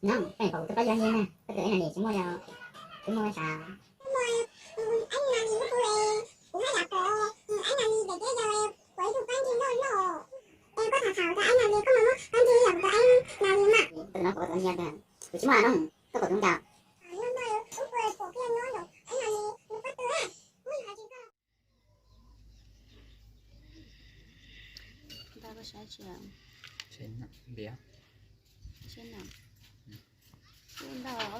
No, koj pom kuv twb paub yog li na, koj tus Aib Nas Lis tsis muaj li, twb muaj sav. Koj tus no pom tus ntsia tiag, kuv tsis muaj no, koj pom tus ncaus. Ntag koj saib tsis, tsis na, koj ntag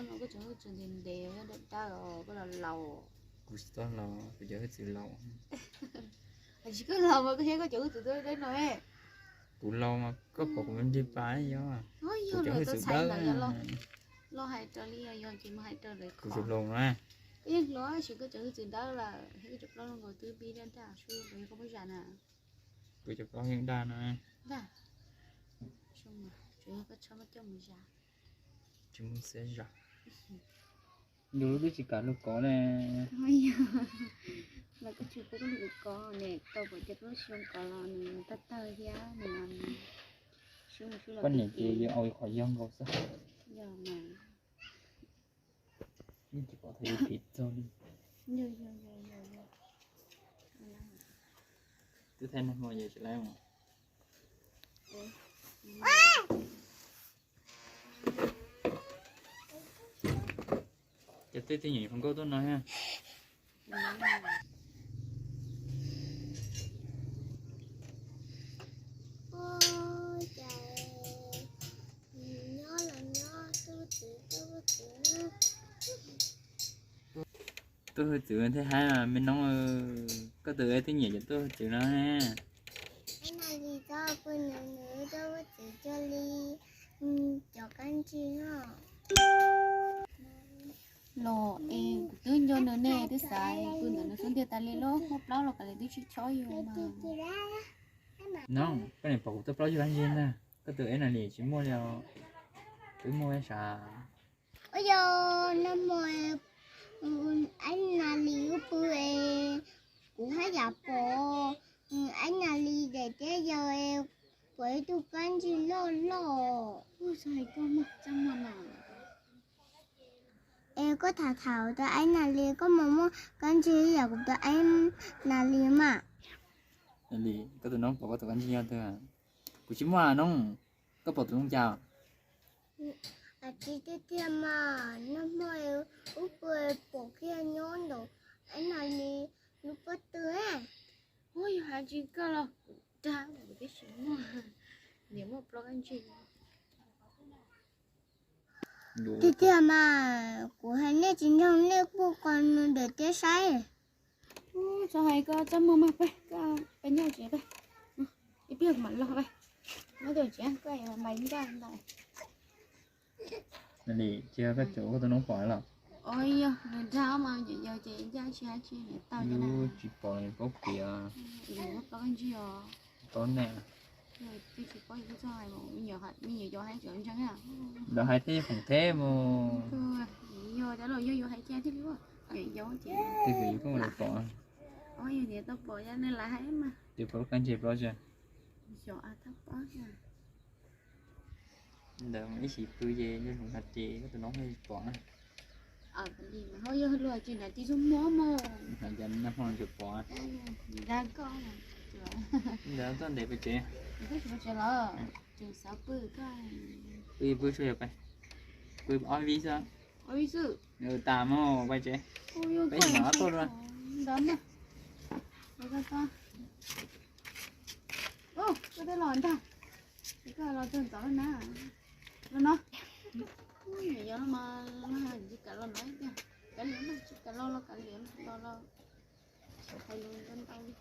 no koj cov hwj txwv ntev ntev, dawb dawb os, koj los laus. Kuv tsis tau laus, kuv cov hwj txwv laus. Tsis koj laus mas koj thiab koj cov hwj txwv dawb dawb no. Kuv laus mas koj pom kuv nrig pas yog, kuv cov hwj txwv dawb. Los hais rau li yog ces mus hais rau lawv, kuv tsis laus na. Koj yeej hluas tab sis koj cov hwj txwv dawb lawm, koj cov plaub zoo nkaus twb pib daj daj su, koj muab zam na. Kuv cov plaub yeej daj no. Daj, tsuas yog koj txhob muab coj mus zam. Tsis muaj siab zam. Yus lub twb tsis kam lub kov ne. Los koj tsis pub koj lub kov ne, tau pom cov plaub zoo kov los nws tawg tawg thiab nws, koj niam ces yus au qhov yog nkaus xwb. Yog mas. Yeej tsis pom thaum yus piv txog li. Twb thaij nag hmo ces tsis laib mas. Ces tej tib nyuam hluas nkauj tuaj no thiab. Tuaj hwj txwv thiab hais me noob, koj tus twb nyiam cov tuaj hwj txwv no. Aib Nas Lis txhob pw nws, nws tuaj hwj txwv cuag li cov kab ntsig no. Los es kuv twb nco nws ne, twb xav pw ntawm nws xub ntiag tas li lauj, muaj plaub los kav liam twb tsis chob yus mas. No, koj niam pom kuv tuaj plaub yug kab ntsig ntag, koj tus Aib Nas Lis tsis muaj li os, twb muaj ib sab. Ua yog nag hmo Aib Nas Lis wb pw es kuv haj yam pom Aib Nas Lis daim tiab yawg pom ib tug kab ntsig loj loj. Es koj tham tham tau Aib Nas Lis, koj mas muaj kab ntsig yam kuv tus Aib Nas Lis mas. Nas Lis, koj tus noob pom koj tus kab ntsig yog twg? Kuv tsis muaj noob, koj pom tus noob cas? Tsis tiag tiag mas, nag hmo wb pw pom kiag nyob ntawm Aib Nas Lis lub pob tw. Ua yog hais tsis koj los dag kuv tib si muaj, niam muaj plaub kab ntsig. Tiag tiag mas, kuv hais nej tsis ntseeg nej kuj qo nws daim tiab saib. Txhob hais koj txaj muag mas, peb, peb nyob tsev peb. Ib pliag kuv mam los peb. Nyob tsev koj mas ncaj ntawd. Tsis yog koj caum koj tus noob pom los? Ua yog nws dag mas, yog ces ncaj tsis hais tsis niam tau. Yus tsis pom paub piav. Yus muaj plaub kab ntsig os. Paub ne. Twb tsis paub yus twb txhob hais, me nyuam yaus hais tseem ntseeg. Lawv hais thiab yus khoom thiab mus. Yog cov laus yog yus hais kiag thiab li. Yus yaus ces twb yus kuj mus pom. Yus niam tau pom yog nws lam hais mas. Twb pom lub kab ntsig plaub tsi. Xyov a thab pab. Ntawd ib sim pw ces nyob hauv hais tias koj tus noob pom na. Ho yog luag tsis nram tsis txhob muab mus. Hais tias nag hmo tsis pom. Dag koj. Ntawd tuaj ntev pes tsev. Twb tsis pom tsev los tseem xav pw koj. Pw pw tsuag yog pais. Pw ob vib xwb. Ob vib xwb. Nws tas mus pais tsev. Peb mam tuaj dua. Ntawd mas. Koj twb los ntag. Koj los txog ntxov na. Los no. Yog no mas tsis kam los no tiag. Kav liam mas, tsis kam los los kav liam los los. Hais lus ntau ntau li.